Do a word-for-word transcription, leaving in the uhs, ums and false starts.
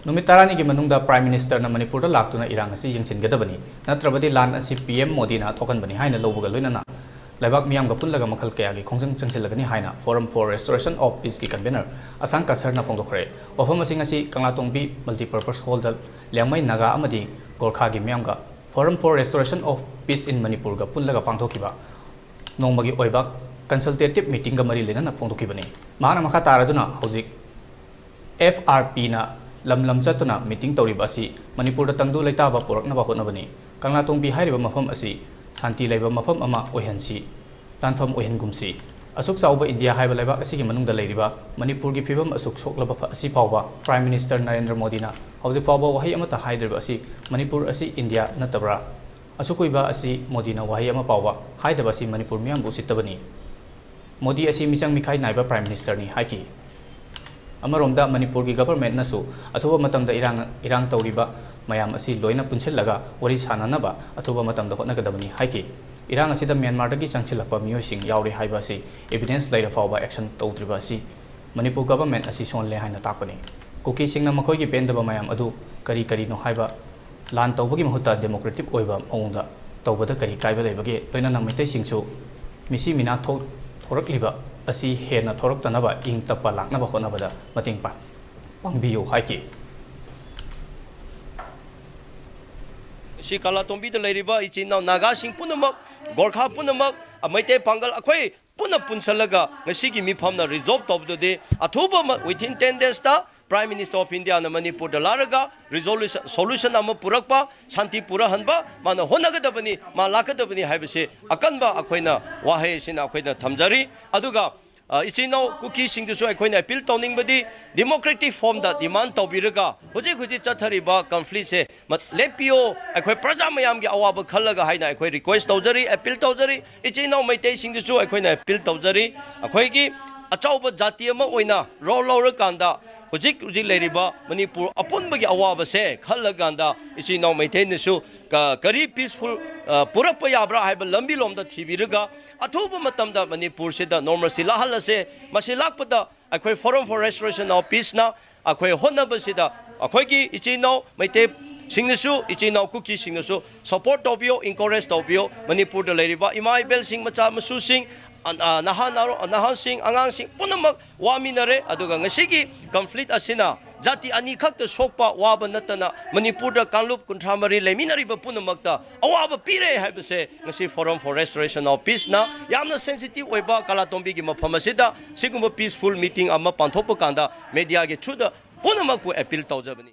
ꯅꯨꯃꯤꯠ ꯇꯔꯥꯅꯤꯒꯤ ꯃꯅꯨꯡꯗ Prime Ministerꯅ ꯃꯅꯤꯄꯨꯔꯗ ꯂꯥꯛꯇꯨꯅ ꯏꯔꯥꯡ ꯑꯁꯤ ꯌꯦꯡꯁꯤꯟꯒꯗꯕꯅꯤ, ꯅꯠꯇ꯭ꯔꯕꯗꯤ ꯂꯥꯟ ꯑꯁꯤ P M ꯃꯣꯗꯤꯅ ꯊꯣꯛꯍꯟꯕꯅꯤ ꯍꯥꯏꯅ ꯂꯧꯕꯒ ꯂꯣꯏꯅꯅ ꯂꯩꯕꯥꯛ ꯃꯤꯌꯥꯝꯒ ꯄꯨꯜꯂꯒ ꯃꯈꯜ ꯀꯌꯥꯒꯤ ꯈꯣꯡꯖꯪ ꯆꯪꯁꯤꯜꯂꯒꯅꯤ ꯍꯥꯏꯅ Forum for Restoration of Peaceꯀꯤ convener ꯑꯁꯥꯡ ꯀꯁꯔꯅ ꯐꯣꯡꯗꯣꯛꯈ꯭ꯔꯦ꯫ ꯋꯥꯐꯝ ꯑꯁꯤꯡ ꯑꯁꯤ ꯀꯪꯂꯥꯇꯣꯡꯕꯤ multipurpose hallꯗ ꯂꯤꯌꯥꯡꯃꯩ ꯅꯥꯒꯥ ꯑꯃꯗꯤ ꯒꯣꯔꯈꯥꯒꯤ ꯃꯤꯌꯥꯝꯒ Forum for Restoration of Peace in ꯃꯅꯤꯄꯨꯔꯒ ꯄꯨꯜꯂꯒ ꯄꯥꯡꯊꯣꯛꯈꯤꯕ ꯅꯣꯡꯃꯒꯤ ꯑꯣꯏꯕ consultative meetingꯒ ꯃꯔꯤ ꯂꯩꯅꯅ ꯐꯣꯡꯗꯣꯛꯈꯤꯕꯅꯤ꯫ ꯃꯍꯥꯛꯅ ꯃꯈꯥ ꯇꯥꯔꯗꯨꯅ ꯍꯧꯖꯤꯛ F R Pꯅ ꯂꯝ ꯂꯝ ꯆꯠꯇꯨꯅ meeting ꯇꯧꯔꯤꯕ ꯑꯁꯤ ꯃꯅꯤꯄꯨꯔꯗ ꯇꯪꯗꯨ ꯂꯩꯇꯥꯕ ꯄꯨꯔꯛꯅꯕ ꯍꯣꯠꯅꯕꯅꯤ꯫ ꯀꯪꯂꯥꯇꯣꯡꯕꯤ ꯍꯥꯏꯔꯤꯕ ꯃꯐꯝ ꯑꯁꯤ ꯁꯥꯟꯇꯤ ꯂꯩꯕ ꯃꯐꯝ ꯑꯃ ꯑꯣꯏꯍꯟꯁꯤ, ꯂꯥꯟꯐꯝ ꯑꯣꯏꯍꯟꯒꯨꯝꯁꯤ꯫ ꯑꯁꯨꯛ ꯆꯥꯎꯕ ꯏꯟꯗꯤꯌꯥ ꯍꯥꯏꯕ ꯂꯩꯕꯥꯛ ꯑꯁꯤꯒꯤ ꯃꯅꯨꯡꯗ ꯂꯩꯔꯤꯕ ꯃꯅꯤꯄꯨꯔꯒꯤ ꯐꯤꯕꯝ ꯑꯁꯨꯛ ꯁꯣꯛꯂꯕ ꯐ-, ꯑꯁꯤ ꯐꯥꯎꯕ Prime Minister ꯅꯔꯦꯟꯗ꯭ꯔ ꯃꯣꯗꯤꯅ ꯍꯧꯖꯤꯛ ꯐꯥꯎꯕ ꯋꯥꯍꯩ ꯑꯃꯠꯇ ꯍꯥꯏꯗ꯭ꯔꯤꯕ ꯑꯁꯤ ꯃꯅꯤꯄꯨꯔ ꯑꯁꯤ ꯏꯟꯗꯤꯌꯥ ꯅꯠꯇꯕ꯭ꯔꯥ? ꯑꯁꯨꯛ ꯀꯨꯏꯕ ꯑꯁꯤ ꯃꯣꯗꯤꯅ ꯋꯥꯍꯩ ꯑꯃ ꯐꯥꯎꯕ ꯍꯥꯏꯗꯕ ꯑꯁꯤ ꯃꯅꯤꯄꯨꯔ ꯃꯤꯌꯥꯝꯕꯨ ꯎꯁꯤꯠꯇꯕꯅꯤ꯫ ꯃꯣꯗꯤ ꯑꯁꯤ ꯃꯤꯆꯪ ꯃꯤꯈꯥꯏ ꯅꯥꯏꯕ Prime Ministerꯅꯤ ꯍꯥꯏꯈꯤ꯫ ꯑꯃꯔꯣꯝꯗ ꯃꯅꯤꯄꯨꯔꯒꯤ governmentꯅꯁꯨ ꯑꯊꯨꯕ ꯃꯇꯝꯗ ꯏꯔꯥꯡ, ꯏꯔꯥꯡ ꯇꯧꯔꯤꯕ ꯃꯌꯥꯝ ꯑꯁꯤ ꯂꯣꯏꯅ ꯄꯨꯟꯁꯤꯜꯂꯒ ꯋꯥꯔꯤ ꯁꯥꯅꯅꯕ ꯑꯊꯨꯕ ꯃꯇꯝꯗ ꯍꯣꯠꯅꯒꯗꯕꯅꯤ ꯍꯥꯏꯈꯤ꯫ ꯏꯔꯥꯡ ꯑꯁꯤꯗ ꯃ꯭ꯌꯥꯟꯃꯥꯔꯗꯒꯤ ꯆꯪꯁꯤꯜꯂꯛꯄ ꯃꯤꯑꯣꯏꯁꯤꯡ ꯌꯥꯎꯔꯤ ꯍꯥꯏꯕ ꯑꯁꯤ evidence ꯂꯩꯔ ꯐꯥꯎꯕ action ꯇꯧꯗ꯭ꯔꯤꯕ ꯑꯁꯤ ꯃꯅꯤꯄꯨꯔ government ꯑꯁꯤ ꯁꯣꯜꯂꯦ ꯍꯥꯏꯅ ꯇꯥꯛꯄꯅꯤ꯫ ꯀꯨꯀꯤꯁꯤꯡꯅ ꯃꯈꯣꯏꯒꯤ ꯄꯦꯟꯗꯕ ꯃꯌꯥꯝ ꯑꯗꯨ ꯀꯔꯤ ꯀꯔꯤꯅꯣ ꯍꯥꯏꯕ ꯂꯥꯟ ꯇꯧꯕꯒꯤ ꯃꯍꯨꯠꯇ democratic ꯑꯣꯏꯕ ꯃꯑꯣꯡꯗ ꯇꯧꯕꯗ ꯀꯔꯤ ꯀꯥꯏꯕ ꯂꯩꯕꯒꯦ? ꯂꯣꯏꯅꯅ ꯃꯩꯇꯩꯁꯤꯡꯁꯨ ꯃꯤꯁꯤ ꯃꯤꯅꯥ ꯊꯣꯛ-, ꯊꯣꯔꯛꯂꯤꯕ ꯑꯁꯤ ꯍꯦꯟꯅ ꯊꯣꯔꯛꯇꯅꯕ ꯏꯪ ꯇꯞꯄ ꯂꯥꯛꯅꯕ ꯍꯣꯠꯅꯕꯗ ꯃꯇꯦꯡ ꯄꯥꯡ-, ꯄꯥꯡꯕꯤꯌꯨ ꯍꯥꯏꯈꯤ꯫ ꯁꯤ ꯀꯪꯂꯥꯇꯣꯡꯕꯤꯗ ꯂꯩꯔꯤꯕ ꯏꯆꯤꯟ ꯏꯅꯥꯎ ꯅꯥꯒꯥꯁꯤꯡ ꯄꯨꯝꯅꯃꯛ, ꯒꯣꯔꯈꯥ ꯄꯨꯝꯅꯃꯛ, ꯃꯩꯇꯩ ꯄꯥꯡꯒꯜ ꯑꯩꯈꯣꯏ ꯄꯨꯟꯅ ꯄꯨꯟꯁꯜꯂꯒ ꯉꯁꯤꯒꯤ ꯃꯤꯐꯝꯅ resolve ꯇꯧꯕꯗꯨꯗꯤ ꯑꯊꯨꯕ ꯃ-, within ten daysꯇ Prime Minister of Indiaꯅ ꯃꯅꯤꯄꯨꯔꯗ ꯂꯥꯛꯂꯒ resolution, solution ꯑꯃ ꯄꯨꯔꯛꯄ, ꯁꯥꯟꯇꯤ ꯄꯨꯔꯛꯍꯟꯕ ꯃꯥꯅ ꯍꯣꯠꯅꯒꯗꯕꯅꯤ, ꯃꯥ ꯂꯥꯛꯀꯗꯕꯅꯤ ꯍꯥꯏꯕꯁꯤ ꯑꯀꯟꯕ ꯑꯩꯈꯣꯏꯅ ꯋꯥꯍꯩ ꯑꯁꯤꯅ ꯑꯩꯈꯣꯏꯅ ꯊꯝꯖꯔꯤ꯫ ꯑꯗꯨꯒ, ꯑ, ꯏꯆꯤꯟ ꯏꯅꯥꯎ ꯀꯨꯀꯤꯁꯤꯡꯗꯨꯁꯨ ꯑꯩꯈꯣꯏꯅ appeal ꯇꯧꯅꯤꯡꯕꯗꯤ democratic formꯗ demand ꯇꯧꯕꯤꯔꯒ ꯍꯧꯖꯤꯛ ꯍꯧꯖꯤꯛ ꯆꯠꯊꯔꯤꯕ conflictꯁꯦ ꯃ-, ꯂꯦꯞꯄꯤꯌꯣ, ꯑꯩꯈꯣꯏ ꯄ꯭ꯔꯖꯥ ꯃꯌꯥꯝꯒꯤ ꯑꯋꯥꯕ ꯈꯜꯂꯒ ꯍꯥꯏꯅ ꯑꯩꯈꯣꯏ request ꯇꯧꯖꯔꯤ, appeal ꯇꯧꯖꯔꯤ꯫ ꯏꯆꯤꯟ ꯏꯅꯥꯎ ꯃꯩꯇꯩꯁꯤꯡꯗꯁꯨ ꯑꯩꯈꯣꯏꯅ appeal ꯇꯧꯖꯔꯤ꯫ ꯑꯩꯈꯣꯏꯒꯤ ꯑꯆꯧꯕ ꯖꯥꯇꯤ ꯑꯃ ꯑꯣꯏꯅ role ꯂꯧꯔꯀꯥꯟꯗ ꯍꯧꯖꯤꯛ ꯍꯧꯖꯤꯛ ꯂꯩꯔꯤꯕ ꯃꯅꯤꯄꯨꯔ ꯑꯄꯨꯟꯕꯒꯤ ꯑꯋꯥꯕꯁꯦ ꯈꯜꯂꯀꯥꯟꯗ ꯏꯆꯤꯟ ꯏꯅꯥꯎ ꯃꯩꯇꯩꯅꯁꯨ ꯀ-, ꯀꯔꯤ peaceful, ꯑ, ꯄꯨꯔꯛꯄ ꯌꯥꯕ꯭ꯔꯥ ꯍꯥꯏꯕ ꯂꯝꯕꯤ ꯂꯣꯝꯗ ꯊꯤꯕꯤꯔꯒ ꯑꯊꯨꯕ ꯃꯇꯝꯗ ꯃꯅꯤꯄꯨꯔꯁꯤꯗ normalcy ꯂꯥꯛꯍꯜꯂꯁꯦ꯫ ꯃꯁꯤ ꯂꯥꯛꯄꯗ ꯑꯩꯈꯣꯏ Forum for Restoration of Peaceꯅ ꯑꯩꯈꯣꯏ ꯍꯣꯠꯅꯕꯁꯤꯗ ꯑꯩꯈꯣꯏꯒꯤ ꯏꯆꯤꯟ ꯏꯅꯥꯎ ꯃꯩꯇꯩꯁꯤꯡꯅꯁꯨ, ꯏꯆꯤꯟ ꯏꯅꯥꯎ ꯀꯨꯀꯤꯁꯤꯡꯅꯁꯨ support ꯇꯧꯕꯤꯌꯨ, encourage ꯇꯧꯕꯤꯌꯨ꯫ ꯃꯅꯤꯄꯨꯔꯗ ꯂꯩꯔꯤꯕ ꯏꯃꯥ ꯏꯕꯦꯜꯁꯤꯡ, ꯃꯆꯥ ꯃꯁꯨꯁꯤꯡ, ꯑ-, ꯑ, ꯅꯍꯥ ꯅꯍꯥꯔꯣ-, ꯅꯍꯥꯁꯤꯡ, ꯑꯉꯥꯡꯁꯤꯡ ꯄꯨꯝꯅꯃꯛ ꯋꯥꯃꯤꯟꯅꯔꯦ꯫ ꯑꯗꯨꯒ ꯉꯁꯤꯒꯤ conflict ꯑꯁꯤꯅ ꯖꯥꯇꯤ ꯑꯅꯤ ꯈꯛꯇ ꯁꯣꯛꯄ ꯋꯥꯕ ꯅꯠꯇꯅ ꯃꯅꯤꯄꯨꯔꯗ ꯀꯥꯡꯂꯨꯞ ꯀꯨꯟꯊ꯭ꯔꯥ ꯃꯔꯤ ꯂꯩꯃꯤꯟꯅꯔꯤꯕ ꯄꯨꯝꯅꯃꯛꯇ ꯑꯋꯥꯕ ꯄꯤꯔꯦ ꯍꯥꯏꯕꯁꯦ ꯉꯁꯤ Forum for Restoration of Peace ꯅ ꯌꯥꯝꯅ sensitive ꯑꯣꯏꯕ ꯀꯂꯥꯇꯣꯝꯕꯤꯒꯤ ꯃꯐꯝ ꯑꯁꯤꯗ ꯁꯤꯒꯨꯝꯕ peaceful meeting ꯑꯃ ꯄꯥꯡꯊꯣꯛꯄ ꯀꯥꯟꯗ media ꯒꯤ through ꯗ ꯄꯨꯝꯅꯃꯛꯄꯨ appeal ꯇꯧꯖꯕꯅꯤ꯫